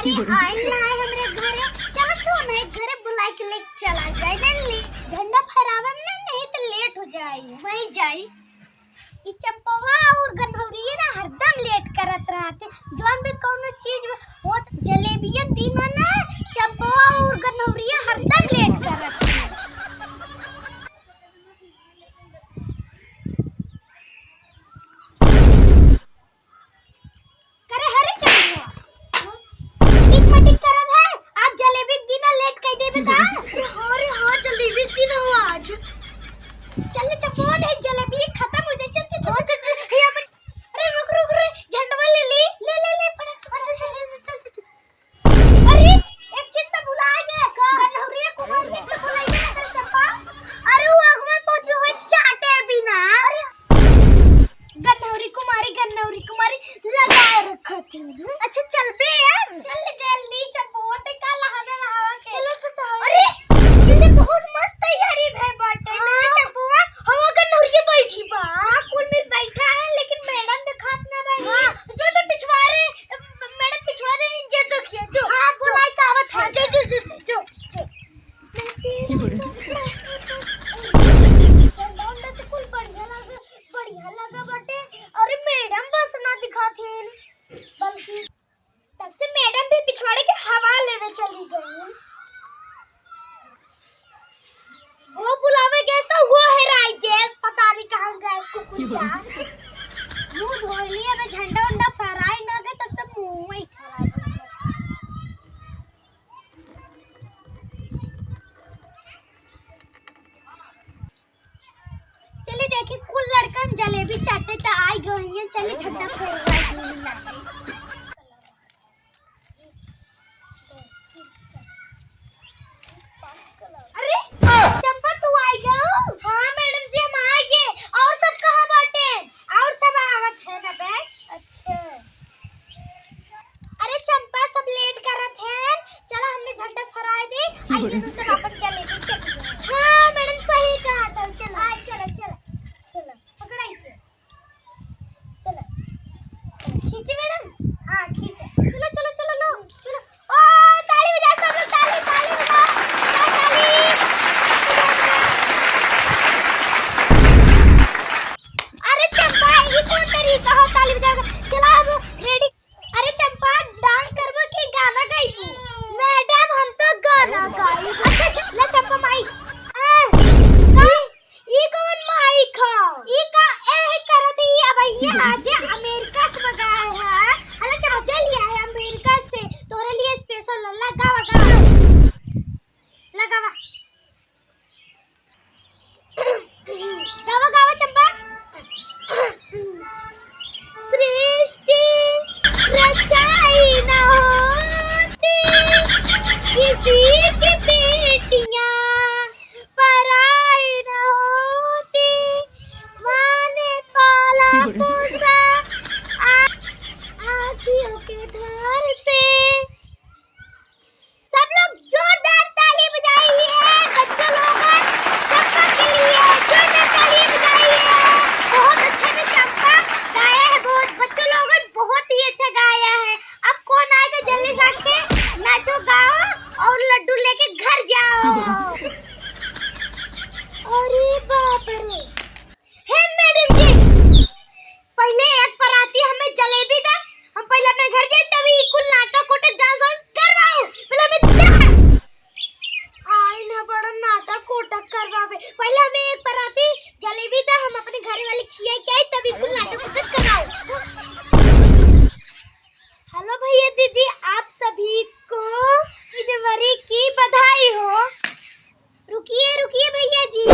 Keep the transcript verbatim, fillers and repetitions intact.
आइल ना आए हमरे घरे, चला तो ना एक घरे बुलाए के ले चला जाए, नहीं ले झंडा फहरावे में ना, नहीं तो लेट हो जाए, वही जाई। ई चंपवा और गनहौरिया ना हरदम लेट करत रहते, जौन भी कौनो चीज होत, जलेबिया दिन ना, चंपवा और गनहौरिया हरदम लेट करत रहते। करे हरे चंपवा, टिक मटिक करत है, आज जलेबी के दिन लेट कर देबे का? अरे हाँ रे हाँ, जलेबी के दिन हो आज। चल ले चंपवा, नहीं जलेबी खत्म हो जाए, चल, चल, चल, हाँ, चल, चल, चल, यहाँ पर। अरे रुक, रुक, रुक, झंडवा ले ली, ले, ले, ले, फटाक से, फटाक से, चल, चल, चल, चल। अरे, एक चीज तो भुला गए। का? गनहौरिया कुमारिया के बुलाइए ना करे चंपा। अरे, वो आग में पहुंची हुई चाटे बिना। अरे, गनहौरी कुमारी, गनहौरी कुमारी लगाए रखत है। अच्छा, चल बे यार। चल जल्दी, चंपा, ते का लहाना लहावा के। चलो तो सहारा। अरे, इनके बहुत मस्त तैयारी भए बाटे ना, हाँ। चंपा। हम गनहौरिया बैठी बा। हाँ, कुल मिल बैठा है, लेकिन मैडम दिखात ना भाई। हाँ। जो तो पिछवारे, मैडम पिछवारे इंजन दसिया, जो। हाँ, जो। बुलाई का आवत है। हाँ, जो, जो, जो, जो, जो, जो। ये बड़े। झंडा उंडा तो कुल बढ़िया लगा, बढ़िया लगा बाटे। अरे मैडम बस ना दिखात है, बल्कि तब से मैडम भी पिछवाड़े के हवा लेवे चली गई। वो बुलावे गैस तो वो हेराई गैस, पता नहीं कहाँ गैस को खुल गया। मुंह धो लिया, अबे झंडा उंडा फहराए ना गए, तब से मुंह में ही खराब हो गया। चलिए देखिए, कुल लड़कन जलेबी चाटे त आई गई हैं। चलिए झंडा फहराए। अरे चंपा, तू आई गयो? हाँ मैडम जी, हम आ गए। और सब कहाँ बाटे? और सब आवत है ना बे। अच्छा। अरे चंपा, सब लेट करत हैं, चला हमने झंडा फहराए दे, आई फिर सब अपन चले, चले। हाँ मैडम, सही कहा था, चला। हाँ, चला, चला, चला, पकड़ा इसे। चलो। खींची मैडम? हाँ, खींचे। चलो, चलो, चलो, लो, चलो। ओ, ताली बजाओ सब लोग, ताली, ताली बजाओ। बजाओ ताली। अरे चंपा, ये कौन तरीका हो ताली बजावे का? चला अब ready। अरे चंपा, dance करबो कि गाना गाइबू? मैडम, हम तो गाना गाइब। अच्छा, अच्छा, ले चंपा माइक। आ, का? ई कवन माइक ह? ई का, ए, है करत है, ई अब ये आज अमेरिका से मंगाए है। हला चाचा लिया है अमेरिका से, तोरे लिए special। लगावा, गावा। लगावा। गावा, गावा, चंपा। सृष्टि रचाई न होती किसी की बेटियां। पराई न होती, माँ ने पाला पोसा, आ-, आँखियों के धार से। सब लोग जोरदार ताली बजाइए, बच्चों लोगन, चंपा के लिए जोरदार ताली बजाइए। बहुत अच्छा से चंपा गाया है, बहुत, बच्चों लोगन बहुत ही अच्छा गाया है। अब कौन आएगा जल्दी से आके नाचो, गाओ और लड्डू लेके घर जाओ। अरे बाप रे। हे मैडम जी, पहले एक पराती हमें जलेबी दा, हम पहले अपने घर जाए, तभी कुल नाटक कोटक dance वांस करवाओ। पहले हमें दा। आई ना बड़ा नाटक कोटक करवावे। पहले हमें एक पराती जलेबी दा, हम अपने घर वाले खिया के आए, तभी कुल नाटक कोटक करवाओ। हेलो भैया दीदी, आप सभी को तीज वरी की बधाई हो। रुकिए, रुकिए भैया जी,